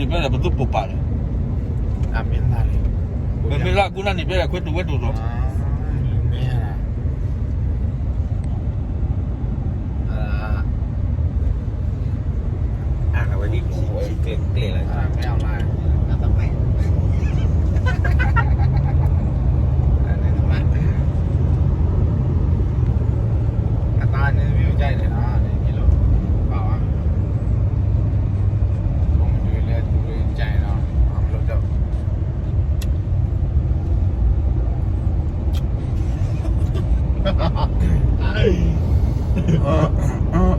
န့ၣ်ဖဲလဲၣ် ပသူၣ်ပိာ်ပာ်လဲၣ်, ပမ့ၢ်လၢအကူနၢ်န့ၣ်ဖဲလဲၣ် ခွဲတူာ်ဝဲတူာ်လီၤ, အဝဲဒ်ကျဲကျဲလီၤ, အတၢ်န့ၣ်မ့ၢ်ကဲန့ၣ်လီၤ, န့ၣ်မ့ၢ်လီၤ, ဘၣ်ဝဲ, ဘၣ်မနုၤလဲၣ် တူၢ်လၢကဲန့ၣ်လီၤ, အမ့ၢ်လီၤ,